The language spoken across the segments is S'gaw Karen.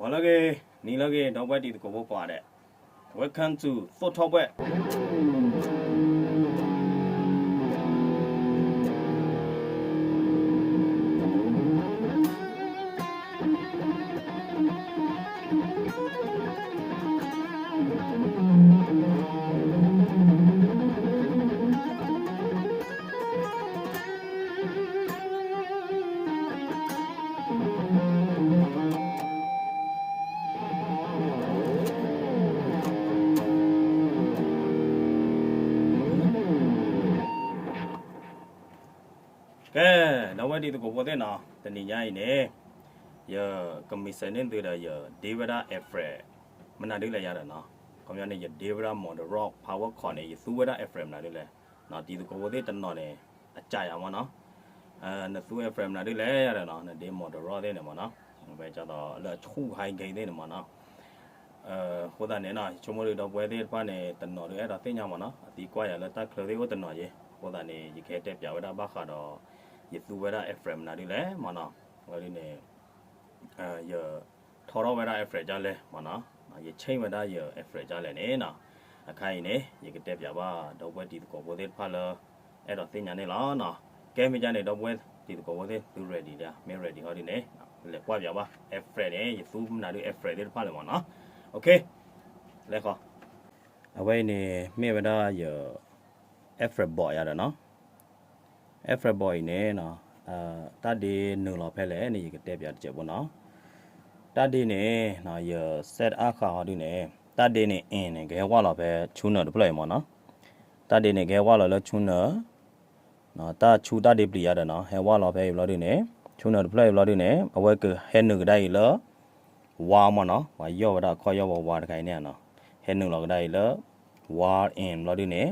ဂီၤလၢအဂ့ၤ, နံၤလၢအဂ့ၤ, ဒီပုၢ်ဝဲၢ်တံၤသကိးဖိကိးဂၤဒဲး, Welcome to သိၣ်ထီၣ်ဘှဲၣ် ကဲ, ဒီပုၢ်ဝဲၢ်တံၤသကိးဖိသ့ၣ်နီၤ, တနံၤညါအံၤန့ၣ် ယကမၤစၢၤန့ၢ်သုဒီးယဒ့ဝဲဒၣ် Alfred မနုၤဒ်လဲၣ်ယၤဒီးနီၤ, ခီပညီန့ၣ် ယဒ့ဝဲဒၣ် Model Rock Power Cord န့ၣ် ယသူဝဲဒၣ် Alfred မနုၤဒ်လဲၣ်, တံၤသကိးဖိသ့ၣ်တနီၤန့ၣ် အစံးယၤမ့ၢ်နီၤ, နသူ Alfred မနုၤဒ်လဲၣ်ယၤဒီးနီၤ, နဒ့ Model Rock သ့ၣ်န့ၣ်မ့ၢ်နီၤ, ဝဲကၢ်သိးလၢအဆူၣ် high gain သ့ၣ်န့ၣ်မ့ၢ်နီၤ အဃိသတးန့ၣ်နီၤ, ယဆိကမိၣ်ဒီးဒီပုၢ်ဝဲၢ်သ့ၣ်တဖၣ်န့ၣ် တနီၤဒုးအဲၣ်ဒိးသ့ၣ်ညါမ့ၢ်နီၤ, အသံကွၢ်ယၤလၢတၢ်ချၢသ့ၣ်အိၣ်တနီၤယ့ၢ်, အဃိသတးန့ၣ် ယကဟဲတဲပၠးဝဲဒၣ်ဘၣ်ဃးဒီး ယသူဝဲဒၣ် Alfred မနုၤဒ်လဲၣ်မ့ၢ်နီၤ, ဝဲဒ်န့ၣ် ယထီထီၣ်ဝဲဒၣ် Alfred ဒ်လဲၣ်မ့ၢ်နီၤ, ယ change ဝဲဒၣ်ယ Alfred ဒ်လဲၣ်န့ၣ်နီၤ, အခါအံၤန့ၣ် ယကတဲပၠးဘၣ်ဒီပုၢ်ဝဲၢ်တံၤသကိးဖိသ့ၣ်တဖၣ်လၢ အဲၣ်ဒိးသ့ၣ်ညါန့ၣ်လီၤနီၤ, ကဲမ့ၢ်ဒ်န့ၣ် ဒီပုၢ်ဝဲၢ်တံၤသကိးဖိသ့ၣ် သု ready ဒံး, မ့ၢ် ready ဟီဒ်န့ၣ် လဲၤကွၢ်ပၠးဘၣ် Alfred န့ၣ် ယသူမနုၤဒ် Alfred သ့ၣ်တဖၣ်လဲၣ်မ့ၢ်နီၤ, လဲၤဃီ, အဝဲအံၤန့ၣ် မ့ၢ်ဝဲဒၣ်ယ Alfred board ယၤဒီးနီၤ Alfred board အံၤန့ၣ် တၢ်ဒ့နုာ်လီၤဖဲလဲၣ်န့ၣ် ယကတဲပၠးတစဲးဖိနီၤ, တၢ်ဒ့န့ၣ် ယ set အါဃာ်ဟီဒ်န့ၣ် တၢ်ဒ့န့ၣ် in န့ၣ် ကဟဲဝဲလီၤဖဲ tuner တဖျၢၣ်အံၤမ့ၢ်နီၤ, တၢ်ဒ့န့ၣ် ကဟဲဝဲလီၤလၢ tuner တၢ်ဆူၣ်တၢ်ဒ့ပျံၤယၤဒီးနီၤ ဟဲဝဲလီၤဖဲအံၤဘျီဒ်န့ၣ် tuner တဖျၢၣ်အံၤဘျီဒ်န့ၣ် အဝဲကဟဲနုာ်ကဒါအံၤလၢ wire မ့ၢ်နီၤ, ပှၤယီၢ်ဝဲဒၣ်အခီၣ်ယီၢ်ဝါဝါတခါအံၤန့ၣ်နီၤ, ဟဲနုာ်လီၤကဒါအံၤလၢ wire in ဘျီဒ်န့ၣ်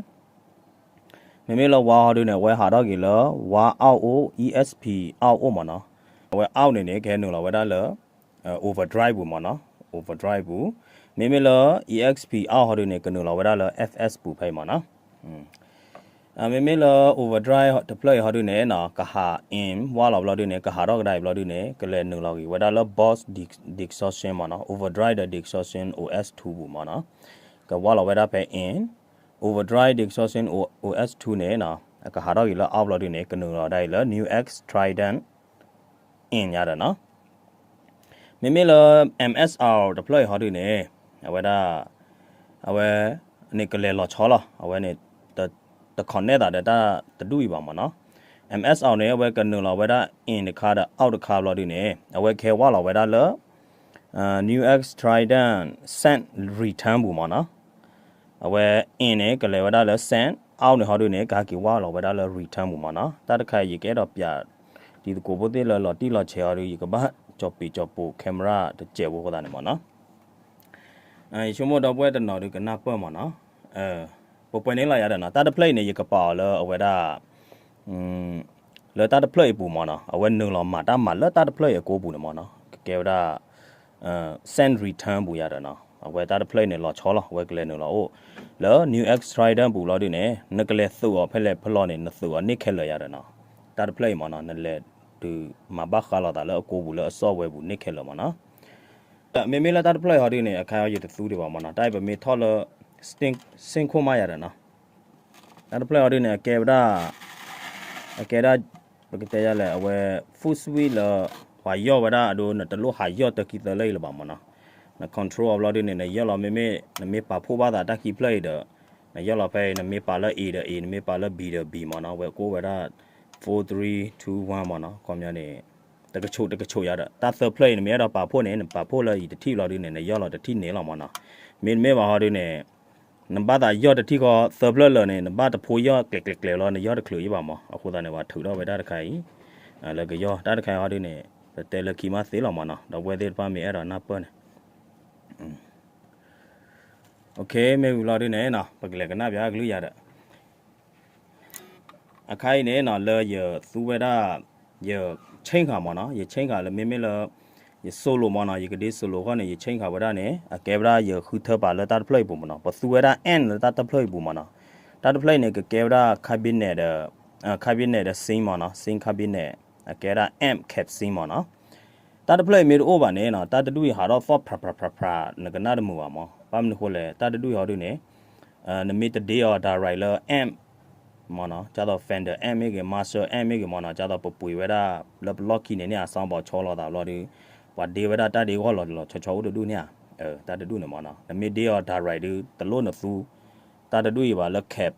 မ့မ့ၢ်လၢ wire ဟီဒ်န့ၣ် အဝဲဟးထီၣ်က့ၤလၢ wire out အိၣ် exp out အိၣ်မ့ၢ်နီၤ, အဝဲ out န့ၣ်န့ၣ် ကဟဲနုာ်လီၤဝဲဒၣ်လၢ overdrive ပူၤမ့ၢ်နီၤ, overdrive ပူၤ, မ့မ့ၢ်လၢ exp out ဟီဒ်န့ၣ် ကနုာ်လီၤဝဲဒၣ်လၢ FS ပူၤဖဲအံၤမ့ၢ်နီၤ, မ့မ့ၢ်လၢ overdrive တဖျၢၣ်အံၤဟီဒ်န့ၣ်နီၤ ကဟး in ဝါလီၤဘျီဒ်န့ၣ် ကဟးထီၣ်ကဒါအံၤဘျီဒ်န့ၣ် ကလဲၤနုာ်လီၤက့ၤဝဲဒၣ်လၢ Boss Distortion မ့ၢ်နီၤ, overdrive ဒီး distortion OS two ပူၤမ့ၢ်နီၤ, ကဝါလီၤဝဲဒၣ်ဖဲ in, overdrive distortion OS two န့ၣ် ကဟးထီၣ်က့ၤလၢ out ဘျီဒ်န့ၣ် ကနုာ်လီၤဒၣ်အံၤလၢ NuX Trident in ယၤဒီးနီၤ, မ့မ့ၢ်လၢ MSR တဖျၢၣ်အံၤဟီဒ်န့ၣ် အဝဲဒၣ် အဝဲန့ၣ်ကလဲၤလီၤဆီလီၤ, အဝဲန့ၣ် တ connect သးဒီးတၢ်တဒူၣ်အံၤဘၣ်မ့ၢ်နီၤ, MSR န့ၣ် အဝဲကနုာ်လီၤဝဲဒၣ် in တခါဒီး out တခါဘျီဒ်န့ၣ် အဝဲကဟဲဝါလီၤဝဲဒၣ်လၢ NuX Trident send return ပူၤမ့ၢ်နီၤ, အဝဲ in န့ၣ် ကလဲၤဝဲဒၣ်လၢ send, out န့ၣ်ဟီဒ်န့ၣ် ကဟဲက့ၤဝါလီၤဝဲဒၣ်လၢ return ပူၤမ့ၢ်နီၤ, တၢ်တခါအံၤယကအဲၣ်ဒိးပၠး တံၤသကိးဖိသ့ၣ်လၢလီၤတံၢ်လီၤဆဲးအီၤဒီး ယကဘၣ်ကၠီၤပ့ၤကၠီၤပိာ် camera တစဲးဖိအဃိသတးန့ၣ်မ့ၢ်နီၤ, ယဆိကမိၣ်ဒီပုၢ်ဝဲၢ်တနီၤဒီးကနၢ်ပၢၢ်မ့ၢ်နီၤ, ပှဲၤပှဲၤန့ၣ်လီၤယၤဒီးနီၤ, တၢ်တဖျၢၣ်အံၤန့ၣ် ယကပာ်အီၤလၢအဝဲဒၣ် လၢတၢ်တဖျၢၣ်အံၤပူၤမ့ၢ်နီၤ, အဝဲနုာ်လီၤမၤတၢ်မၤလၢတၢ်တဖျၢၣ်အံၤအကိပူၤန့ၣ်မ့ၢ်နီၤ, ကကဲဝဲဒၣ် send return ပူၤယၤဒီးနီၤ, အဝဲတၢ်တဖျၢၣ်အံၤန့ၣ် လီၤဆီလီၤ, အဝဲကလဲၤနုာ်လီၤအိၣ် လၢ NuX Trident ပူၤလီၤဒ်န့ၣ် နကလဲၤသုးအီၤဖဲလဲၣ်ဖဲလဲၣ်န့ၣ် နသုးအီၤန့ၢ်ခဲလၢာ်ယၤဒီးနီၤ, တၢ်တဖျၢၣ်အံၤမ့ၢ်နီၤ နလဲၤဒုးမၤဘၣ်ဃးလိာ်သးလၢအကိပူၤလၢအ software ပူၤန့ၢ်ခဲလၢာ်မ့ၢ်နီၤ မ့မ့ၢ်လၢတၢ်တဖျၢၣ်အံၤဟီဒ်န့ၣ် အခါအံၤယတသူဒံးဘၣ်မ့ၢ်နီၤ, တၢ်အံၤပမ့ၢ်ထီၣ်လၢ Synchroma ယၤဒီးနီၤ, တၢ်တဖျၢၣ်အံၤဟီဒ်န့ၣ် အကဲဝဲဒၣ် အကဲဒၣ် ပကတဲယၤလဲၣ် အဝဲ full switch လၢ ပှၤယီၢ်ဝဲဒၣ်အဒိ နတလိၣ်ဟးယီၢ်တၢ်ခံသၢလၢအံၤလၢၤဘၣ်မ့ၢ်နီၤ, န control အီၤဘျီဒ်န့ၣ် နယီၢ်လီၤမ့မ့ၢ် နမ့ၢ်ပာ်ဖှိၣ်ဘၣ်သးတၢ်ခံဖျၢၣ်အံၤဒီး နယီၢ်လီၤဖဲအံၤ နမ့ၢ်ပာ်လၢ A ဒီး A နမ့ၢ်ပာ်လၢ B ဒီး B မ့ၢ်နီၤ, အဝဲကအိၣ်ဝဲဒၣ် four three two one မ့ၢ်နီၤ, ခီပညီန့ၣ် တကဆိးတကဆိးယၤဒီး တၢ်သၢဖျၢၣ်အံၤ နမ့ၢ်အဲၣ်ဒိးပာ်ဖှိၣ်န့ၣ် နပာ်ဖှိၣ်လၢအံၤတထံၣ်ဘျီဒ်န့ၣ် နယီၢ်လီၤတထံၣ်န့ၣ်လီၤမ့ၢ်နီၤ, မ့တမ့ၢ်ဘၣ်ဟီဒ်န့ၣ် နဘၣ်သးယီၢ်တထံၣ်ဃီသၢဖျၢၣ်လၢာ်န့ၣ် နဘၣ်တဖိယီၢ်ကျဲၤကျဲၤကျဲၤလီၤ နယီၢ်တချုးအံၤဘၣ်မ့ၢ်, အဃိသတးန့ၣ် ပှၤထုးထီၣ်ဝဲဒၣ်တခါအံၤ လၢကယီၢ် တၢ်တခါအံၤဟီဒ်န့ၣ် ပတဲလၢခံမးသ့လီၤမ့ၢ်နီၤ, ဒီပုၢ်ဝဲၢ်သ့ၣ်တဖၣ်မ့ၢ်အဲၣ်ဒိးနၢ်ပၢၢ်န့ၣ် မ့ၢ်ဝံၤလီၤဒ်န့ၣ်နီၤ ပကလဲၤကနၣ်ပၠးအကလုၢ်ယၤဒီး အခါအံၤန့ၣ်နီၤ လၢယသူဝဲဒၣ် ယ change ဃာ်မ့ၢ်နီၤ, ယ change ဃာ်လၢမ့မ့ၢ်လၢ ယ solo မ့ၢ်နီၤ, ယကဒ့ solo ဃီန့ၣ် ယ change ဃာ်ဝဲဒၣ်န့ၣ် အကဲဝဲဒၣ်ယဃုထၢပာ်လၢတၢ်တဖျၢၣ်အံၤပူၤမ့ၢ်နီၤ, ပသူဝဲဒၣ် amp လၢတၢ်တဖျၢၣ်အံၤပူၤမ့ၢ်နီၤ, တၢ်တဖျၢၣ်အံၤန့ၣ် ကကဲဝဲဒၣ် cabinet ဒီး cabinet ဒီး sink မ့ၢ်နီၤ, sink cabinet အကဲဝဲဒၣ် amp cab sink မ့ၢ်နီၤ, တၢ်တဖျၢၣ်အံၤမ့ၢ်တအိၣ်ဘၣ်န့ၣ်နီၤ တၢ်တဒူၣ်အံၤဟးထီၣ်သီၣ်ဖြးဖြးဖြးဖြး နကနၣ်တမုာ်ဘၣ်မး. ဘၣ်မနုၤဃိလဲၣ် တၢ်တဒူၣ်အံၤဟီဒုန့ၣ် နမ့ၢ်တဒ့အီၤ direct လၢ amp မ့ၢ်နီၤ ဒ်သိး Fender amp မ့ၢ်ဂ့ၤ Marshall amp မ့ၢ်ဂ့ၤမ့ၢ်နီၤ ဒ်သိးပပှ့ၤဝဲဒၣ် လၢပလီၢ်ခံန့ၣ်န့ၣ် အ sound box ဆီလီၤသးဘျီဒီး ပှၤဒ့ဝဲဒၣ်တၢ်ဒ့ဂီၢ်လီၤလီၤဆီဆီအိၣ်တဒူၣ်န့ၣ်ဧါ. တၢ်တဒူၣ်န့ၣ်မ့ၢ်နီၤ နမ့ၢ်ဒ့အီၤ direct ဒု တလိၣ်နသူ တၢ်တဒူၣ်အံၤဘၣ်လၢ cab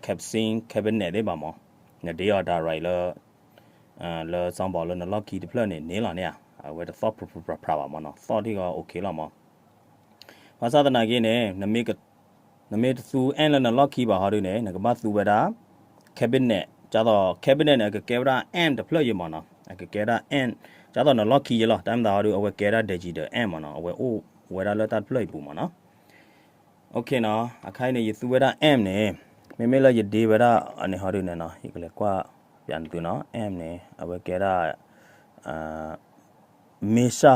cab synth cabinet သ့ၣ်ဘၣ်မး. နဒ့အီၤ direct လၢ လၢ sound box လၢနလီၢ်ခံတဖျၢၣ်န့ၣ် န့ၢ်လီၤန့ၣ်ဧါ. အဝဲတသီၣ်ဖြးဖြးဖြးဘၣ်မ့ၢ်နီၤ သီၣ်ထံၣ်ဂီၤ okay လီၤမး. ဘၣ်ဆၣ်သနာ်က့န့ၣ် နမ့ၢ်တသူ amp လၢနလီၢ်ခံဘၣ်ဟီဒုန့ၣ် နကဘၣ်သူဝဲဒၣ် cabinet ဒ်သိး cabinet န့ၣ် အကကဲဝဲဒၣ် amp တဖျၢၣ်ယံၤမ့ၢ်နီၤ အကကဲဝဲဒၣ် amp ဒ်သိးနလီၢ်ခံယံၤလီၤ. တၢ်မ့ၢ်သးဟီဒု အဝဲကဲဒၣ် digital amp မ့ၢ်နီၤ အဝဲအိၣ်ဝဲဒၣ်လၢတၢ်တဖျၢၣ်အံၤပူၤမ့ၢ်နီၤ. Okay နီၤ အခါအံၤန့ၣ် ယသူဝဲဒၣ် amp န့ၣ် မ့မ့ၢ်လၢယဒ့ဝဲဒၣ်အန့ၣ်ဟီဒုန့ၣ်နီၤ ယကလဲၤကွၢ်ပၠးနသုနီၤ amp န့ၣ် အဝဲကဲဒၣ် Mesa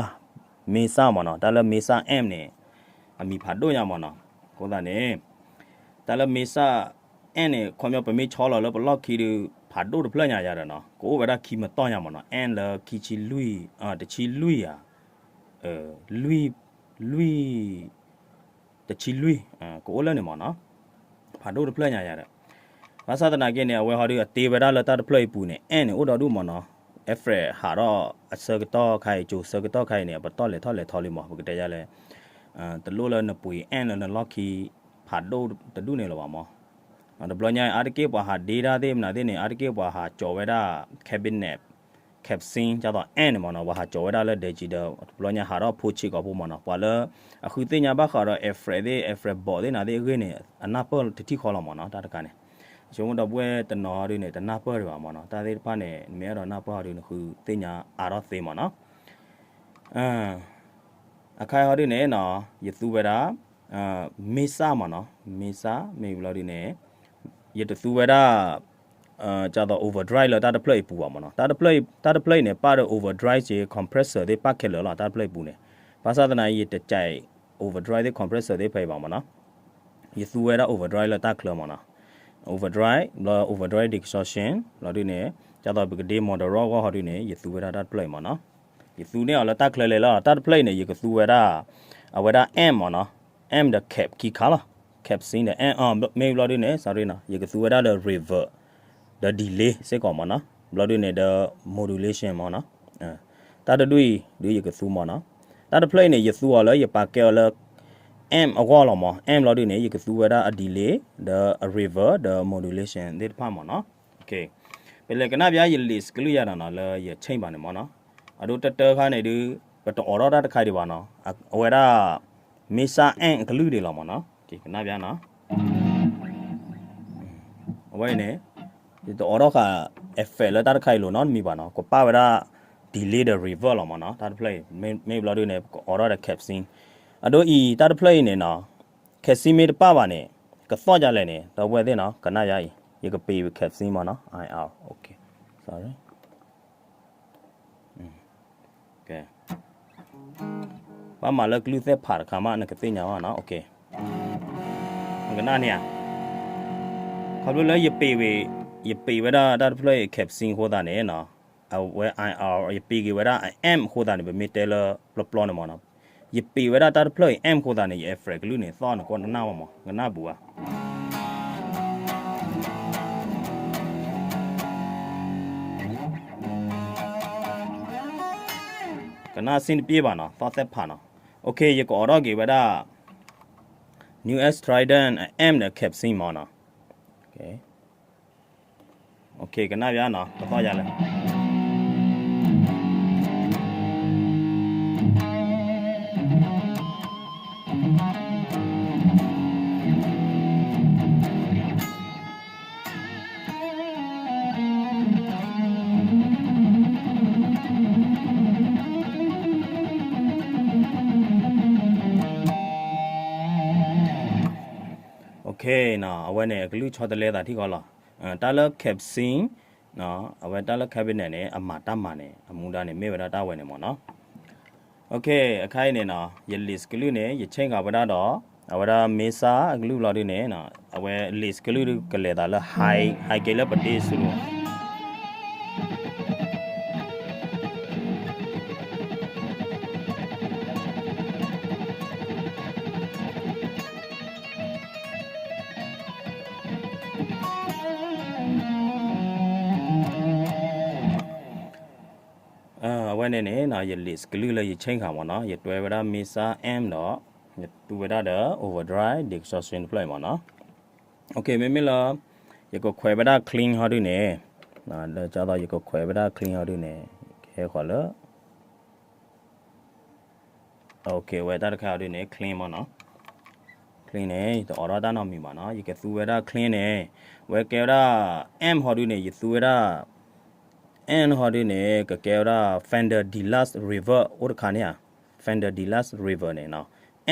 Mesa မ့ၢ်နီၤ တၢ်လၢ Mesa amp န့ၣ် အမံၤဖးဒိၣ်ညါမ့ၢ်နီၤ. အဃိသတးန့ၣ် တၢ်လၢ Mesa amp န့ၣ် ခီပညီပမ့ၢ်ဆီလီၤလၢပလီၢ်ခံဒု ဖးဒိၣ်တဖျၢၣ်ညါယၤဒီးနီၤ ကအိၣ်ဝဲဒၣ်ခံမံၤတီၢ်ညါမ့ၢ်နီၤ amp လၢခံဆံလွံၢ် တဆံလွံၢ်ဧါ လွံၢ် လွံၢ် တဆံလွံၢ် ကအိၣ်လၢန့ၣ်မ့ၢ်နီၤ ဖးဒိၣ်တဖျၢၣ်ညါယၤဒီး ဘၣ်ဆၣ်သနာ်က့န့ၣ် အဝဲဟီဒုအတ့ဝဲဒၣ်လၢတၢ်တဖျၢၣ်အံၤပူၤန့ၣ် amp န့ၣ် အိၣ်ဒီဒူၣ်မ့ၢ်နီၤ effect ဟးထီၣ်အဆၢကတီၢ်ခါအံၤ ကၠိဆၢကတီၢ်ခါအံၤန့ၣ် အပတီၢ်လဲၤထီၣ်လဲၤထီလံမး ပကတဲယါလဲၣ် တလိၣ်လၢနပှ့ၤ amp လၢနလီၢ်ခံ ဖးဒိၣ်တဒူၣ်န့ၣ်လၢၤဘၣ်မး. တဘျီညါအံၤ အါတက့ၢ်ပှၤဟးဒ့တၢ်သ့ၣ်မနုၤသ့ၣ်န့ၣ် အါတက့ၢ်ပှၤဟးကၠီၤဝဲဒၣ် cabinet cab synth ဒ်သိး amp န့ၣ်မ့ၢ်နီၤ ပှၤဟးကၠီၤဝဲဒၣ်လၢ digital တဘျီညါဟးထီၣ်ဖိဆံးကိာ်ဖိမ့ၢ်နီၤ ပှၤလၢ အဃုသ့ၣ်ညါဘၣ်ဃးဒီး effect သ့ၣ် effect board သ့ၣ်နၤသ့ၣ်အဂ့ၢ်န့ၣ် အနၢ်ပၢၢ်တထံၣ်ဃီလီၤမ့ၢ်နီၤ တၢ်တခါန့ၣ် ဆိကမိၣ်ဒီပုၢ်ဝဲၢ်တနီၤဟီဒုန့ၣ် တနၢ်ပၢၢ်ဒံးဘၣ်မ့ၢ်နီၤ တၢ်သ့ၣ်တဖၣ်န့ၣ် နမ့ၢ်အဲၣ်ဒိးနၢ်ပၢၢ်ဟီဒု နဃုသ့ၣ်ညါအါထီၣ်သ့မ့ၢ်နီၤ အခါအံၤဟီဒုန့ၣ်နီၤ ယသူဝဲဒၣ် Mesa မ့ၢ်နီၤ Mesa မ့ၢ်ဘျီဒုန့ၣ် ယတသူဝဲဒၣ် ဒ်သိး overdrive လၢတၢ်တဖျၢၣ်အံၤပူၤဘၣ်မ့ၢ်နီၤ တၢ်တဖျၢၣ်အံၤန့ၣ် ပၣ်ဒီး overdrive က့ compressor သ့ၣ်ပၣ်ခဲလၢာ်လီၤ တၢ်တဖျၢၣ်အံၤပူၤန့ၣ် ဘၣ်ဆၣ်သနာ်က့ ယတကး overdrive သ့ၣ် compressor သ့ၣ်ဖဲအံၤဘၣ်မ့ၢ်နီၤ ယသူဝဲဒၣ် overdrive လၢတၢ်ချၢမ့ၢ်နီၤ overdrive ဘျီ overdrive distortion ဘျီဒုန့ၣ် ဒ်သိးပကဒ့ modular အဂီၢ်ဟီဒုန့ၣ် ယသူဝဲဒၣ်တၢ်တဖျၢၣ်အံၤမ့ၢ်နီၤ ယသူန့ၢ်အီၤလၢတၢ်ချၢလဲၤလီၤ တၢ်တဖျၢၣ်အံၤန့ၣ် ယကသူဝဲဒၣ် အဝဲဒၣ် amp မ့ၢ်နီၤ amp ဒီး cab ခံခါလီၤ cab synth ဒီး amp မ့ၢ်ဘျီဒုန့ၣ် sorry နီၤ ယကသူဝဲဒၣ်လၢ reverb ဒီး delay စ့ၢ်ကီးမ့ၢ်နီၤ ဘျီဒုန့ၣ်ဒီး modulation မ့ၢ်နီၤ တၢ်တဒူၣ်အံၤဒုယကသူမ့ၢ်နီၤ တၢ်တဖျၢၣ်အံၤန့ၣ် ယသူအီၤလၢယပာ်ကဲအီၤလၢ amp အဂီၢ်လီၤမ့ၢ် amp ဘျီဒုန့ၣ် ယကသူဝဲဒၣ်အ delay ဒီးအ reverb ဒီး modulation သ့ၣ်တဖၣ်မ့ၢ်နီၤ ပလဲၤကနၣ်ပၠးယ list ကလုၢ်ယၤဒီးနီၤ လၢယ chain ဘၣ်န့ၣ်မ့ၢ်နီၤ အဒိတတၢခါန့ၣ်ဒု ပတအိးထီၣ်တၢ်တခါဒံးဘၣ်နီၤ အဝဲဒၣ် Mesa amp အကလုၢ်ဒံးလီၤမ့ၢ်နီၤ ကနၣ်ပၠးနီၤ အဝဲအံၤန့ၣ် ယတအိးထီၣ်ဃာ် effect လၢတၢ်တခါအံၤလိၤနီတမံၤဘၣ်နီၤ ကပာ်ဝဲဒၣ် delay ဒီး reverb လီၤမ့ၢ်နီၤ တၢ်တဖျၢၣ်အံၤ မ့ၢ်ဘျီဒုန့ၣ် ကအိးထီၣ်ဒီး cab synth အဒိအံၤ တၢ်တဖျၢၣ်အံၤန့ၣ်နီၤ cab synth မ့ၢ်တပာ်ဘၣ်န့ၣ် ကသီၣ်ဒ်လဲၣ်န့ၣ် ဒီပုၢ်ဝဲၢ်သ့ၣ်နီၤ ကနၣ်ယါအံၤ ယကပ့ၤဝဲ cab synth မ့ၢ်နီၤ IR okay sorry ပဘၣ်မၤလၢကလုၢ်သ့ၣ်ဖးတခါမး နကသ့ၣ်ညါဘၣ်နီၤ okay နကနၣ်န့ၣ်ဧါ ခီဖျိလၢယပ့ၤဝံၤ ယပ့ၤဝဲဒၣ်တၢ်တဖျၢၣ်အံၤ cab synth အဃိသတးန့ၣ်နီၤ အဝဲ IR ယပ့ၤက့ၤဝဲဒၣ် amp အဃိသတးန့ၣ် ပမ့ၢ်တဲလၢပျီပျီန့ၣ်မ့ၢ်နီၤ ယပ့ၤဝဲဒၣ်တၢ်တဖျၢၣ်အံၤ amp အဃိသတးန့ၣ် ယ effect ကလုၢ်န့ၣ် သီၣ်နကီၢ်နနၢ်ဝဲမး နကနၢ်ဘူးဧါ ကနၣ်စ့ၣ်တပျ့ၢ်ဘၣ်နီၤ သီၣ်သဲးဖးနီၤ okay ယကအိးထီၣ်က့ၤဝဲဒၣ် Newegg Trident amp ဒီး cab synth မးနီၤ okay ကနၣ်ပၠးနီၤ ကသီၣ်ယါလဲၣ် okay နီၤ အဝဲန့ၣ် အကလုၢ်ဆီတလဲသးထံၣ်ဃီလီၤ တၢ်လၢ cab synth အဝဲတၢ်လၢ cabinet န့ၣ် အမၤတၢ်မၤန့ၣ် အမူဒါန့ၣ် မ့ၢ်ဝဲဒၣ်တၢ်ဝဲန့ၣ်မ့ၢ်နီၤ okay အခါအံၤန့ၣ်နီၤ ယ list ကလုၢ်န့ၣ် ယ change ဃာ်ဝဲဒၣ်ဒီး အဝဲဒၣ် Mesa အကလုၢ်ဘျီဒုန့ၣ် အဝဲ list ကလုၢ်ဒုကလဲၤသးလၢ high high က့ၤလၢပဒ့ဆူၣ် န့ၣ်န့ၣ် ယ lead ကလုၢ်လၢယ change ဃာ်မ့ၢ်နီၤ, ယတွဲဝဲဒၣ် mixer amp ဒီး ယသူဝဲဒၣ်ဒီး overdrive distortion တဖျၢၣ်အံၤမ့ၢ်နီၤ. မ့မ့ၢ်လၢ ယကခွဲးဝဲဒၣ် clean ဟီဒုန့ၣ်, ဒ်သိးယကခွဲးဝဲဒၣ် clean ဟီဒုန့ၣ် ကဟဲဃီၤလၢ ဝဲတၢ်တခါအီၤဒုန့ၣ် clean မ့ၢ်နီၤ. clean န့ၣ် ယတအိးထီၣ်တၢ်နီတမံၤဘၣ်နီၤ, ယကသူဝဲဒၣ် clean န့ၣ် ဝဲကဲဝဲဒၣ် amp ဟီဒုန့ၣ် ယသူဝဲဒၣ် amp ဟီဒုန့ၣ် ကကဲဝဲဒၣ် Fender Deluxe Reverb အိၣ်တခါန့ၣ်ဧါ, Fender Deluxe Reverb န့ၣ်နီၤ,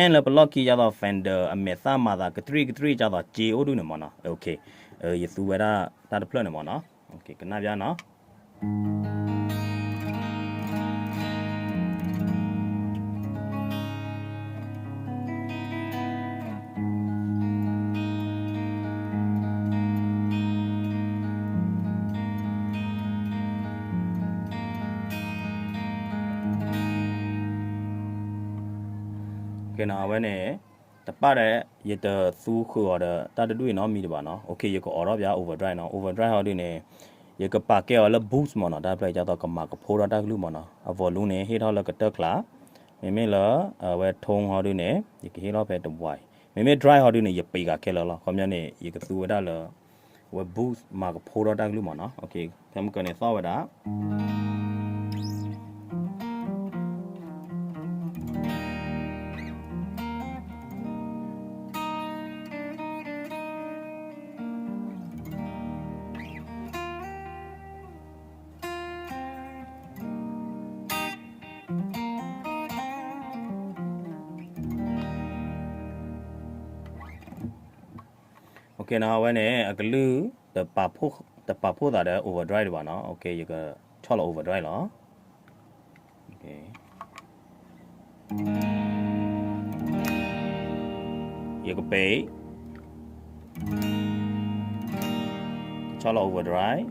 amp လၢပလီၢ်ခံ ဒ်သိး Fender အမဲာ်သၣ်မၤသးကတြံၣ်ကတြံၣ် ဒ်သိးစ့အိၣ်ဒုန့ၣ်မ့ၢ်နီၤ. ယသူဝဲဒၣ်တၢ်တဖျၢၣ်န့ၣ်မ့ၢ်နီၤ, ကနၣ်ပၠၣ်နီၤ. အဝဲန့ၣ် တပၣ်ဒီး ယတသူဃုာ်အီၤဒီးတၢ်တဒူၣ်အံၤနီတမံၤဘၣ်နီၤ. ယကအိးထီၣ်ပၠး overdrive နီၤ, overdrive ဟီဒုန့ၣ် ယကပာ်ကဲအီၤလၢ boost မ့ၢ်နီၤ, တၢ်တဖျၢၣ်ဒ်သိးကမၤကဖိထီၣ်တၢ်ကလုၢ်မ့ၢ်နီၤ, အ volume န့ၣ် ဟ့ၣ်ထီၣ်လၢကတၢၢ်ချါ, မ့မ့ၢ်လၢ အဝဲ tone ဟီဒုန့ၣ် ယကဟ့ၣ်ထီၣ်ဖဲတဝါအံၤ, မ့မ့ၢ် drive ဟီဒုန့ၣ် ယပံးဃာ်ခဲလၢာ်လီၤ. ခီပညီန့ၣ် ယကသူဝဲဒၣ်လၢ အဝဲ boost မၤကဖိထီၣ်တၢ်ကလုၢ်မ့ၢ်နီၤ. ဖဲမုၢ်ကန့ၣ်သီၣ်ဝဲဒၣ် အဝဲန့ၣ် အကလုၢ် တပာ်ဖှိၣ်သးဒီး overdrive ဒံးဘၣ်နီၤ. ယကဆီၣ်လီၤ overdrive လီၤ. ယကပံး, ဆီၣ်လီၤ overdrive.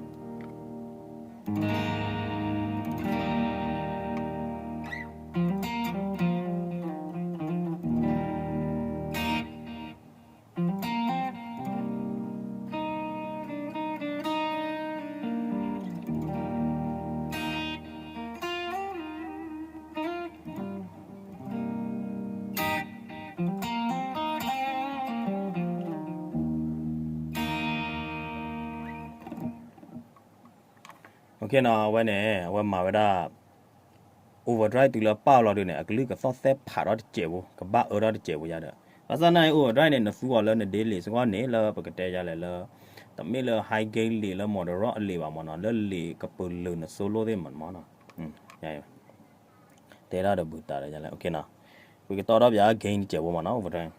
အဝဲန့ၣ် အဝဲမၤဝဲဒၣ် overdrive တုၤလၢပၢ်အလီၤဒုန့ၣ် အကလုၢ်ကသီၣ်သဲဖးထီၣ်တစဲးဖိ, ကဘၣ်အၢထီၣ်တစဲးဖိယါဒီး, ဘၣ်ဆၣ်နာ်အံၤ overdrive န့ၣ် နသူအီၤလၢန delay စ့ၢ်ကီးန့ၣ် လၢပကတဲယါလဲၣ်လၢ တမ့ၢ်လၢ high gain လံာ်လၢ moderate အလံာ်ဘၣ်မ့ၢ်နီၤ, လၢလံာ်ကပၢၤလၢန solo သ့ၣ်မ့ၢ်နီၤ. တဲဒၣ်ဒီးဘုတၢ်ဒီးယါလဲၣ်, ပကတီထီၣ်ပၠး gain တစဲးဖိမ့ၢ်နီၤ, overdrive.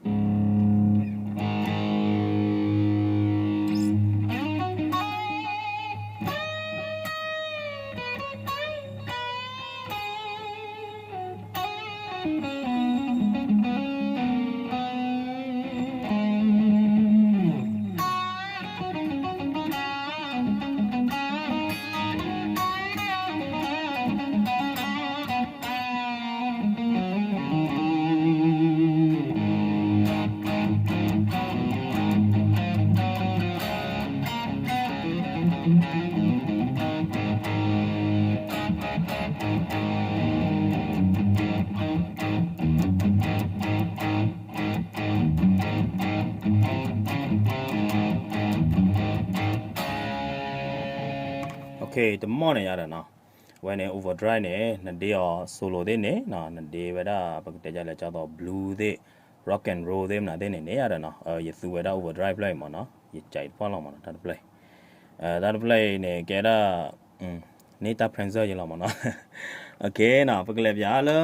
တမီၢ်န့ၣ်ယါဒီးနီၤ, အဝဲန့ၣ် overdrive န့ၣ် နဒ့အီၤ solo သ့ၣ်န့ၣ် နဒ့ဝဲဒၣ် ပကတဲဒ်လဲၣ် ဒ်သိး blues သ့ၣ် rock and roll သ့ၣ်မနုၤသ့ၣ်န့ၣ်န့ၣ်ယါဒီးနီၤ, ယသူဝဲဒၣ် overdrive ဖျၢၣ်အံၤမ့ၢ်နီၤ, ယကးအံၤတဖၣ်လီၤမ့ၢ်နီၤ, တၢ်တဖျၢၣ်အံၤ, တၢ်တဖျၢၣ်အံၤန့ၣ် ကဲဒၣ် န့ၢ်တၢ် Prancer ယလီၤမ့ၢ်နီၤ. ပကလဲၤပၠးလၢ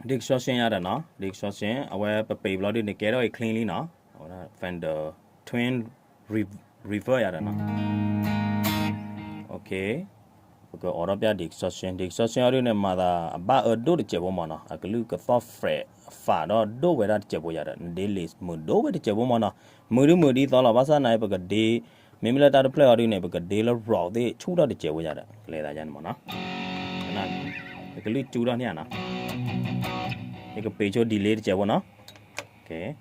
distortion ယါဒီးနီၤ, distortion အဝဲပပံးဘျီဒုန့ၣ် ကဲထီၣ်အံၤ clean လံနီၤ, Fender Twin Reverb ယါဒီးနီၤ. ပကအိးထီၣ်ပၠး distortion, distortion အီၤဒုန့ၣ် မၤသးအဘၣ်အၢဒိၣ်တစဲးဖိမ့ၢ်နီၤ, အကလုၢ်ကသီၣ် fret ဖးဒီးဒိၣ်ဝဲဒၣ်တစဲးဖိယါဒီး နဒ့လံာ်မုာ်ဒိၣ်ဝဲတစဲးဖိမ့ၢ်နီၤ, မုာ်ဒုမုာ်ဒ်သိးလီၤ, ဘၣ်ဆၣ်နာ်အံၤ ပကဒ့ မ့မ့ၢ်လၢတၢ်တဖျၢၣ်အီၤဒုန့ၣ် ပကဒ့လၢ rock သ့ၣ်ဆူၣ်ထီၣ်တစဲးဖိယါဒီး ကလဲၤသးယါန့ၣ်မ့ၢ်နီၤ, ပကလုၢ်စူထီၣ်န့ၢ်ဧါနီၤ, ယကပံးဆိ delay တစဲးဖိနီၤ.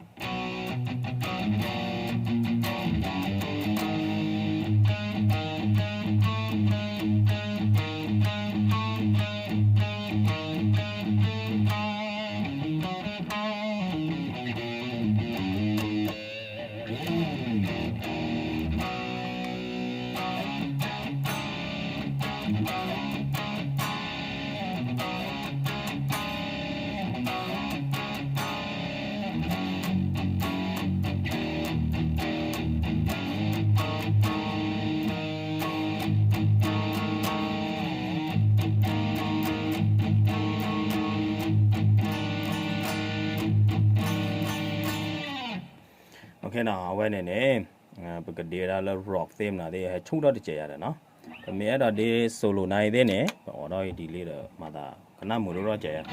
အဝဲန့ၣ်န့ၣ် ပကဒ့ဝဲဒၣ်လၢ rock သ့ၣ်မနုၤသ့ၣ် ဟဲဆူၣ်ထီၣ်တစဲးယၤဒီးနီၤ. ပမ့ၢ်အဲၣ်ဒိးဒ့ solo နၤအံၤသ့ၣ်န့ၣ် ပအိးထီၣ်အံၤဒ်လဲၣ်ဒီး မၤသးကနၣ်မုာ်လိၣ်ထီၣ်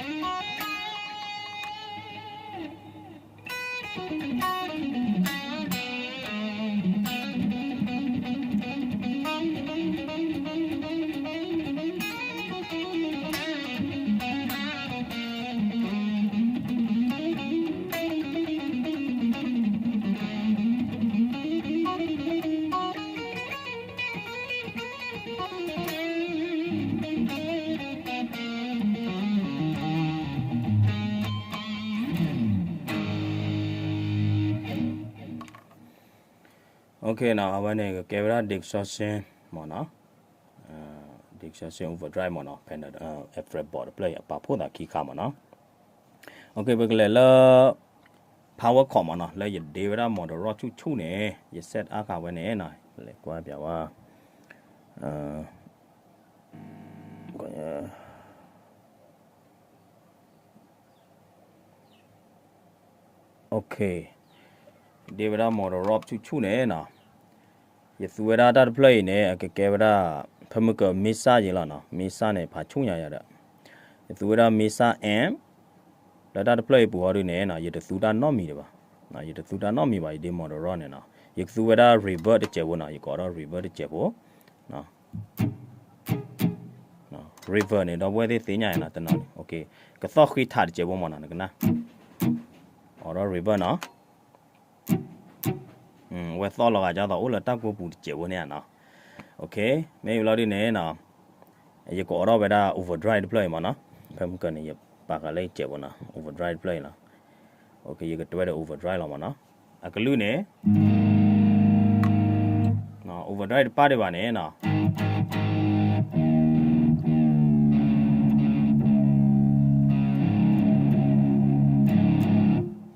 စဲးယၤ အဝဲန့ၣ်ကကဲဝဲဒၣ် distortion မ့ၢ်နီၤ, distortion overdrive မ့ၢ်နီၤ, fretboard တဖျၢၣ်အံၤ အပာ်ဖှိၣ်သးခံခါမ့ၢ်နီၤ. ပကလဲၤလၢ power chord မ့ၢ်နီၤ, လၢယဒ့ဝဲဒၣ် modern rock ဆူၣ်ဆူၣ်န့ၣ် ယ set up ဃာ်ဝဲန့ၣ်နီၤ, လဲၤကွၢ်ပျးဝဲ ဒ့ဝဲဒၣ် modern rock ဆူၣ်ဆူၣ်န့ၣ်နီၤ, ယသူဝဲဒၣ်တၢ်တဖျၢၣ်အံၤန့ၣ် အကကဲဝဲဒၣ် ဖဲမုၢ်က mesa ယံၤလီၤနီၤ, mesa န့ၣ် ဖးဆူၣ်ညါယၤဒီး ယသူဝဲဒၣ် mesa amp လၢတၢ်တဖျၢၣ်အံၤပူၤဟီဒုန့ၣ်နီၤ, ယတသူတၢ်နီတမံၤဒံးဘၣ်, ယတသူတၢ်နီတမံၤဘၣ်, ယဒ့ modern rock န့ၣ်နီၤ, ယကသူဝဲဒၣ် reverb တစဲးဖိနီၤ, ယကအိးထီၣ် reverb တစဲးဖိ reverb န့ၣ် ဒီပုၢ်ဝဲၢ်သ့ၣ်သ့ၣ်ညါအံၤနီၤ, တနီၤန့ၣ် ကသီၣ်ဃ့ထးတစဲးဖိမ့ၢ်နီၤ, နကနၣ် အိးထီၣ် reverb နီၤ, ဝဲသီၣ်လီၤဂာ်ဒ်သိးအိၣ်လၢတၢ်ကိၢ်ပူၤတစဲးဖိန့ၣ်နီၤ. မ့ၢ်ဝံၤလီၤဒုန့ၣ်နီၤ, ယကအိးထီၣ်ဝဲဒၣ် overdrive တဖျၢၣ်အံၤမ့ၢ်နီၤ, ဖဲမုၢ်ကန့ၣ် ယပာ်ဃာ်လၢယစဲးဖိနီၤ, overdrive တဖျၢၣ်အံၤလီၤ. ယကတွဲဒီး overdrive လီၤမ့ၢ်နီၤ, အကလုၢ်န့ၣ် overdrive တပၣ်ဒံးဘၣ်န့ၣ်နီၤ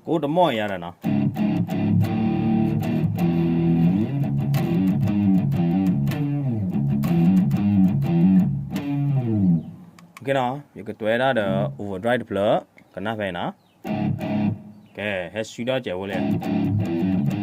ကိးတမီၢ်ယၤဒီးနီၤ, ယကတွဲဒၣ်ဒီး overdrive တဖျၢၣ်, ကနၣ်ဖဲအံၤနီၤ, ကဲ ဟဲဆူၣ်ထီၣ်စဲးဖိလဲၣ်.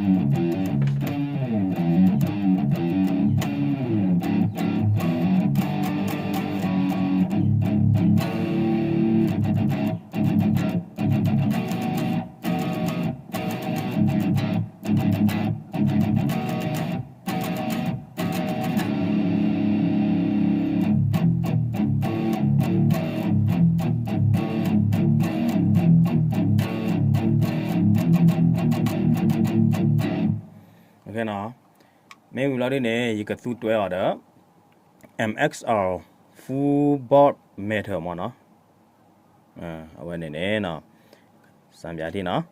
မ့ၢ်ဝံၤလီၤဒုန့ၣ် ယကသူတွဲအီၤဒီး MXR full body metal မ့ၢ်နီၤ, အဝဲန့ၣ်န့ၣ် စၢ်ဘၣ်ထံၣ်နီၤ.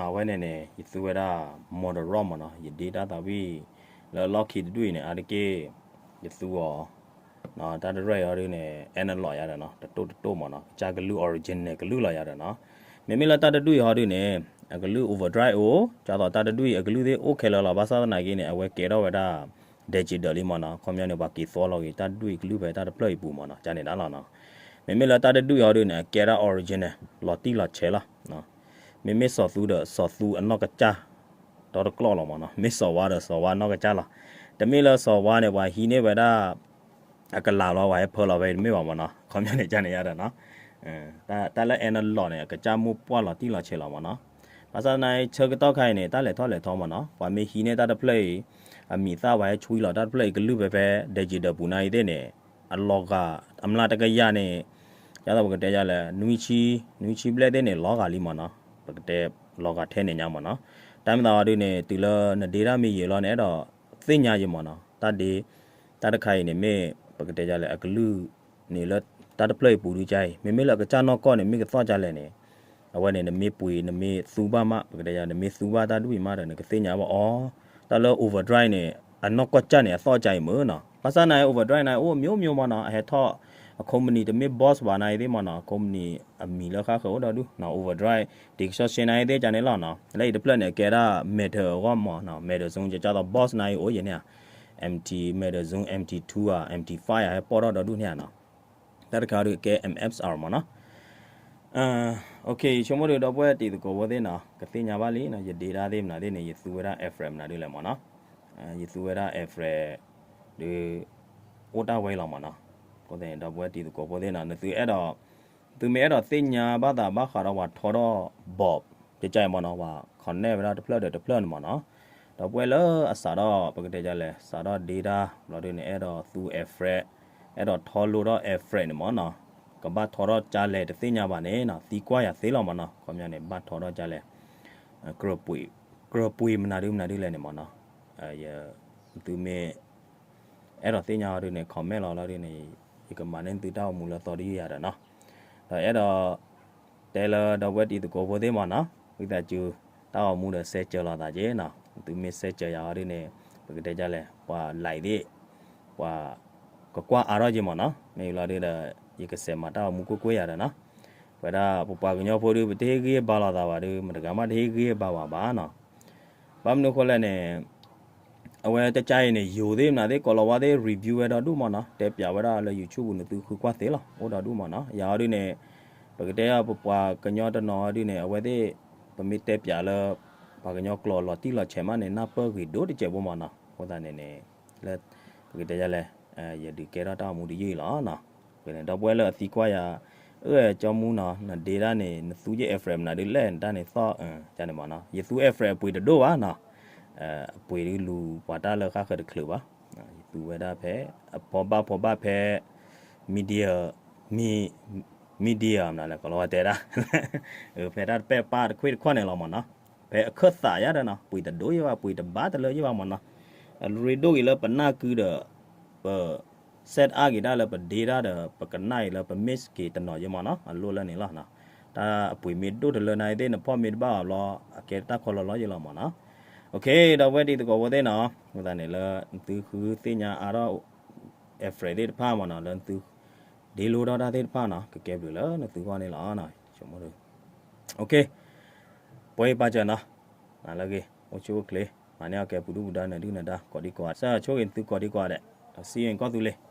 အဝဲန့ၣ်န့ၣ် ယသူဝဲဒၣ် modern rock မ့ၢ်နီၤ, ယဒ့တၢ်သးဝံၣ် လၢအလီၢ်ခံတဒူၣ်အံၤန့ၣ် အါတက့ၢ် ယသူအီၤ တၢ်တရဲၣ်အံၤဟီဒုန့ၣ် analog ယၤဒီးနီၤ, တတိၢ်တတိၢ်မ့ၢ်နီၤ, ကစၢ်ကလုၢ် original ကလုၢ်လီၤယၤဒီးနီၤ. မ့မ့ၢ်လၢတၢ်တဒူၣ်အံၤဟီဒုန့ၣ် အကလုၢ် overdrive အိၣ်, ဒ်သိးတၢ်တဒူၣ်အံၤ အကလုၢ်သ့ၣ်အိၣ်ခဲလၢာ်လီၤ. ဘၣ်ဆၣ်သနာ်က့န့ၣ် အဝဲကဲထီၣ်ဝဲဒၣ် digital လံမ့ၢ်နီၤ, ခီပညီန့ၣ် ပှၤက့ၤသီလီၤက့ၤတၢ်ဒွံၣ်ကလုၢ်ဖဲတၢ်တဖျၢၣ်အံၤပူၤမ့ၢ်နီၤ, ကန့ၣ်ဒၣ်လီၤနီၤ. မ့မ့ၢ်လၢတၢ်တဒွံၣ်အီၤဒုန့ၣ် အကဲဒၣ် original လီၤတံၢ်လီၤဆဲးလီၤ. မ့မ့ၢ်စီၤသူဒီးစီၤသူအနီၢ်ကစၢ် ဒီတကျီၢ်လီၤမ့ၢ်နီၤ, မ့ၢ်စီၤဝါဒီးစီၤဝါနီၢ်ကစၢ်လီၤ. တမ့ၢ်လၢစီၤဝါန့ၣ် ပှၤဟံးန့ၢ်ဝဲဒၣ် အကလၤလီၤ ပှၤဟဲဖၢလီၤဝဲတမ့ၢ်ဘၣ်မ့ၢ်နီၤ, ခီပညီန့ၣ် ကန့ၣ်ယါဒီးနီၤ, တၢ်လၢ analog န့ၣ် အကစၢ်မိၢ်ပှၢ်လီၤတံၢ်လီၤဆဲးလီၤမ့ၢ်နီၤ. ဘၣ်ဆၣ်သနာ်က့ ဆၢကတီၢ်ခါအံၤန့ၣ် တၢ်လဲၤထီၣ်လဲၤထီမ့ၢ်နီၤ, ပှၤမ့ၢ်ဟံးန့ၢ်တၢ်တဖျၢၣ်အံၤ အမံၤသၣ်ပှၤဟဲဆွံလီၤတၢ်တဖျၢၣ်အံၤ ကလုၢ်ဖဲဖဲ digital ပူၤနၤအံၤသ့ၣ်န့ၣ် အလီၤဂာ် အမျးတကယၤန့ၣ် ယသးပကတဲယါလဲၣ် နွံဆံ နွံဆံဘျဲၣ်သ့ၣ်န့ၣ် လီၤဂာ်လံမ့ၢ်နီၤ, ပကတဲလီၤဂာ်ထဲန့ၣ်ညါမ့ၢ်နီၤ. တၢ်မ့ၢ်သးအီၤဒုန့ၣ် တုၤလၢနဒ့တၢ်မ့ၢ်ယံာ်လီၤန့ၣ် အဲၣ်ဒိးသ့ၣ်ညါယံာ်မ့ၢ်နီၤ, တၢ်ဒ့ တၢ်တခါအံၤန့ၣ်မ့ၢ် ပကတဲယါလဲၣ် အကလုၢ်န့ၣ်လၢ တၢ်တဖျၢၣ်အံၤပူၤဒုကါအံၤ မ့မ့ၢ်လၢအကစၢ်နီၢ်ကီၢ်န့ၣ် မ့ၢ်ကသီၣ်ကါလဲၣ်န့ၣ် အဝဲန့ၣ် နမ့ၢ်ပှ့ၤ နမ့ၢ်သူဘၣ်မး ပကတဲယါ နမ့ၢ်သူဘၣ်တၢ်ဒ်ဝံၤမးဒီး နကသ့ၣ်ညါဘၣ်အီၤ, တၢ်လၢ overdrive န့ၣ် အနီၢ်ကီၢ်ကၢ်န့ၣ် အသီၣ်ကါအံၤမ့ၢ်နီၤ. ဘၣ်ဆၣ်နၤ overdrive နၤအိၣ်အမျိုးမျိုးမ့ၢ်နီၤ, အဟဲထီၣ် အ company တမ့ၢ် Boss ဘၣ်နၤအံၤသ့ၣ်မ့ၢ်နီၤ, company အမံၤလၢဃၣ်ဃၢၤအိၣ်ဒီးဒူၣ်နီၤ, overdrive distortion နၤအံၤသ့ၣ်ကန့ၣ်လီၤနီၤ. လၢအံၤတဖျၢၣ်န့ၣ် အကဲဒၣ် metal အဂီၢ်မ့ၢ်နီၤ, metal zoom ကကၢ်သိး Boss နၤအံၤအိၣ်ယဲန့ၣ်ဧါ, MT metal zoom MT two ဧါ MT five ဧါ ဟဲပိာ်ထီၣ်ဒီးဒူၣ်န့ၣ်ဧါနီၤ. တၢ်တခါဒုးကဲ MXR မ့ၢ်နီၤ. ယဆိကမိၣ်ဒုး ဒီပုၢ်ဝဲၢ်တံၤသကိးဖိသ့ၣ်နီၤ ကသ့ၣ်ညါဘၣ်လံနီၤ, ယဒ့တၢ်သ့ၣ်မနုၤသ့ၣ်န့ၣ် ယသူဝဲဒၣ် Alfred မနုၤဒုးလဲၣ်မ့ၢ်နီၤ, ယသူဝဲဒၣ် Alfred ဒုး အိၣ်တၢ်ဝဲလီၤမ့ၢ်နီၤ. အဃိသတးန့ၣ် ဒီပုၢ်ဝဲၢ်တံၤသကိးဖိသ့ၣ်နီၤ နသုအဲၣ်ဒိး သုမ့ၢ်အဲၣ်ဒိးသ့ၣ်ညါဘၣ်သးဘၣ်ဃးဒီးပှၤထီထီၣ် Bob ကကၢ်အံၤမ့ၢ်နီၤ, ပှၤ connect ဝဲဒၣ်တဖျၢၣ်ဒီးတဖျၢၣ်န့ၣ်မ့ၢ်နီၤ, ဒီပုၢ်ဝဲၢ်လၢအစးထီၣ် ပကတဲဒ်လဲၣ် စးထီၣ်ဒ့တၢ်ဘျီဒုးန့ၣ် အဲၣ်ဒိးသူ Alfred အဲၣ်ဒိးထီလိၣ်ထီၣ် Alfred န့ၣ်မ့ၢ်နီၤ, ကဘၣ်ထီထီၣ်ကၢ်လဲၣ်တသ့ၣ်ညါဘၣ်န့ၣ်နီၤ, သံကွၢ်ယၤသ့လီၤမ့ၢ်နီၤ, ခီပညီန့ၣ် ဘၣ်ထီထီၣ်ကၢ်လဲၣ် ကြၢးပှ့ၤမနုၤဒုးမနုၤဒုးလဲၣ်န့ၣ်မ့ၢ်နီၤ, သုမ့ၢ် အဲၣ်ဒိးသ့ၣ်ညါအီၤဒုးန့ၣ် comment လီၤလီၤဒုးန့ၣ် ယကမၤန့ၢ်သုတၢ်အိၣ်မူလၢအသီတယုၢ်ယၤဒီးနီၤ, ဒီးအဲၣ်ဒိး တဲလၢဒီပုၢ်ဝဲၢ်တံၤသကိးဖိသ့ၣ်မ့ၢ်နီၤ, ဝံသးစူၤ တၢ်အိၣ်မူဒီးစဲးစၢၤလိာ်သးက့နီၤ, သုမ့ၢ်စဲးစၢၤယၤအီၤဒုးန့ၣ် ပကတဲဒ်လဲၣ် ပှၤ like သ့ၣ် ပှၤ ကကွၢ်အါထီၣ်က့မ့ၢ်နီၤ, မ့ၢ်လီၤဒုးဒီး ယကစဲးမၤတၢ်အိၣ်မူကွ့ၢ်ကွ့ၢ်ယၤဒီးနီၤ, ပဝဲဒၣ်ပပှၤကညီဖိဒုး ပတဟ့ၣ်ဂံၢ်ဟ့ၣ်ဘါလိာ်သးဘၣ်ဒုး မတဂၤမးတဟ့ၣ်ဂံၢ်ဟ့ၣ်ဘါဘၣ်ဘၣ်နီၤ, ဘၣ်မနုၤအဃိလဲၣ်န့ၣ် အဝဲတကါအံၤန့ၣ် ယိၤသ့ၣ်မနုၤသ့ၣ် ကိးလီၤဝါသ့ၣ် review ဝဲဒီဒူၣ်မ့ၢ်နီၤ, တဲပၠးဝဲဒၣ်လၢ YouTube ပူၤန့ၣ် သုဃုကွၢ်သ့လီၤ အိၣ်ဒီဒူၣ်မ့ၢ်နီၤ, ယၤအီၤဒုးန့ၣ် ပကတဲပပှၤကညီတနီၤအီၤဒုးန့ၣ် အဝဲသ့ၣ် ပမ့ၢ်တဲပၠးလၢ ပှၤကညီကျိာ်လီၤတံၢ်လီၤဆဲးမးန့ၣ် နၢ်ပၢၢ်ဂ့ၤဒိၣ်တစဲးဖိမ့ၢ်နီၤ, အဃိသတးန့ၣ်န့ၣ် လၢ ပကတဲဒ်လဲၣ် ယဒုးကဲထီၣ်တၢ်အိၣ်မူတယုၢ်အံၤလီၤနီၤ, ဒီပုၢ်ဝဲၢ်လၢအသံကွၢ်ယၤ အၢ ကၠီမူနီၤ နဒ့တၢ်န့ၣ် နသူယဲၢ် Alfred မနုၤဒုးလဲၣ် နတၢ်န့ၣ်သီၣ် ကန့ၣ်မ့ၢ်နီၤ, ယသူ Alfred အပှ့ၤတဒိၣ်ဘၣ်နီၤ, အပှ့ၤဒုးလူၤပှၤတၢ်လၢဃၣ်ဃၢၤတချုးဘၣ်, ယသူဝဲဒၣ်ဖဲ အဖီဘၣ်ဖီဘၣ်ဖဲ medium medium မနုၤလဲၣ် ကိးလီၤဝါတဲဒၣ် ဖဲတၢ်တပဲာ်ပၢ်တခွ့ၣ်တခီၣ်န့ၣ်လီၤမ့ၢ်နီၤ, ဖဲအခၢၣ်သးယါဒီးနီၤ ပှ့ၤတဒိၣ်ယဲၢ်ဘၣ် ပှ့ၤတဘၣ်တလၢယဲၢ်ဘၣ်မ့ၢ်နီၤ, အရ့ဒိၣ်ဂ့ၤလၢပနၢ်ကုဒီး ပ set up က့ၤတၢ်လၢပဒ့တၢ်ဒီး ပကနၣ်အံၤလၢပ mix က့ၤတနီၤယဲၢ်မ့ၢ်နီၤ အလိၣ်လၢန့ၣ်လီၤ. တၢ်အပှ့ၤမ့ၢ်ဒိၣ်တလၢနၤအံၤသ့ၣ် နဖီၣ်မ့ၢ်တဘၣ်ဘၣ်ဘျီ အကဲတၢ်ခီလီၤလီၤယဲၢ်လီၤမ့ၢ်နီၤ. ဒီပုၢ်ဝဲၢ်တံၤသကိးဖိသ့ၣ်နီၤ အဃိသတးန့ၣ်လၢ နသုဃုသ့ၣ်ညါအါထီၣ် Alfred သ့ၣ်တဖၣ်မ့ၢ်နီၤ လၢနသု ဒ့လိထီၣ်တၢ်သ့ၣ်တဖၣ်နီၤ ကကဲဘျုးလၢနသုဂီၢ်န့ၣ်လီၤ. ပှဲၤပာ်စၢၤနီၤ နလၢဂ့ၤ အိၣ်ဆူၣ်အိၣ်ချ့ မၤန့ၢ်အီၣ်ကဲပူၤဒုၣ်ပူၤဒါနဒုၣ်နဒါ ကိးဒံကိးဂၤ ဆၢဆိၣ်ဂ့ၤနသုကိးဒံကိးဂၤဒဲး ဒီးစံးဝဲကိၢ်သူလ့ၤ